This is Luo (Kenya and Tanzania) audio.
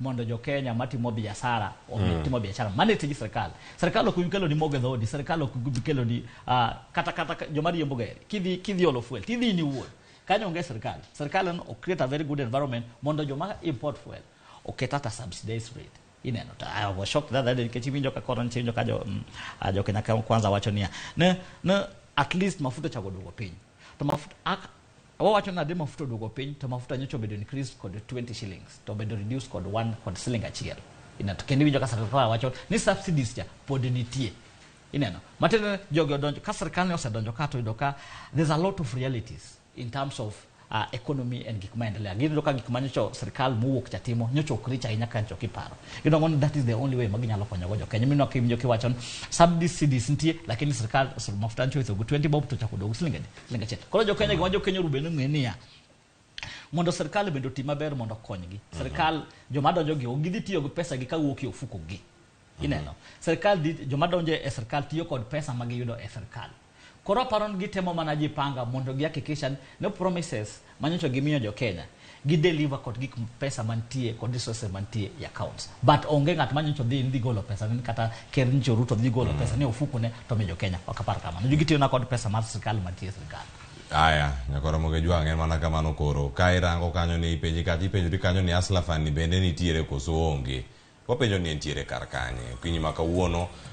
Mondo jo Kenya matimo biashara omi timo biashara. Mano e tij sirkal. Sirkal ok bi kelo ni mogo e dhoodi, sirkal ok bi kelo ni kata joma riembo gari. Kidhi olo fuel, tidhi in iwuon. Kanyo onge sirkal. Sirkal en o create a very good environment mondo joma import fuel oket at a subsidized rate. Ineno to I was shocked that day nikech iwinjo ka koro nitie, iwinjo ka jo Kenya Kwanza wacho niya ne at least mafuta ochako duogo piny. To mafuta wawacho nade mafuta oduogo piny to mafuta nyocha obedo increased kod 20 shillings to obedo reduced kod 1 kod siling 1. Ineno to kendo iwinjo ka sirkal wacho ni subsidies cha pod nitie. Ineno matiende ni jogi odonjo ka sirkal ne osedonjo ka to yudo ka there's a lot of realities in terms of economy and gik maendelea. Giyudo ka gik manyocha sirkal mowuok cha timo nyocha ok rich ahinya ka nyocha kiparo. Giyudo ni that is the only way ma ginyalo konyogo jo Kenya. Mineno kiwinjo kiwacho ni subsidies nitie, lakini sirkal mafuta nyocha oidho go 20 bob to ochako oduogo siling adi? Siling 1. Koro jo Kenya, gima jo Kenya onego bed ni ong'e niya, mondo sirkal bende oti maber mondo okonygi. Sirkal joma donjo gi ok gidhi tiyo gi pesa gi kawuok e ofuko gi. Ineno. Sirkal dhi, joma donjo e sirkal tiyo kod pesa ma giyudo e sirkal. Koro aparo ni gitemo mana jipanga mondo gihakikisha ni promises manyocha gimiyo jo Kenya gi deliver kod gik pesa mantie kod resources mantie e accounts. But onge ng'at manyocha dhi golo pesa ni kata ker nyocha Ruto dhi golo pesa ni ofuko ne to miyo jo Kenya. Ok apar kamano. Gitiyo na kod pesa mar sirkal mantie e sirkal. Aya, nyakoro Ramogi Jwang' en mana kamano. Koro ka irango kanyo ni ipenji kata ipenjori kanyo ni Hustler Fund ni bende nitiere koso onge. Wapenjo ni entiere kar kanye. Okinyi ma kawuono.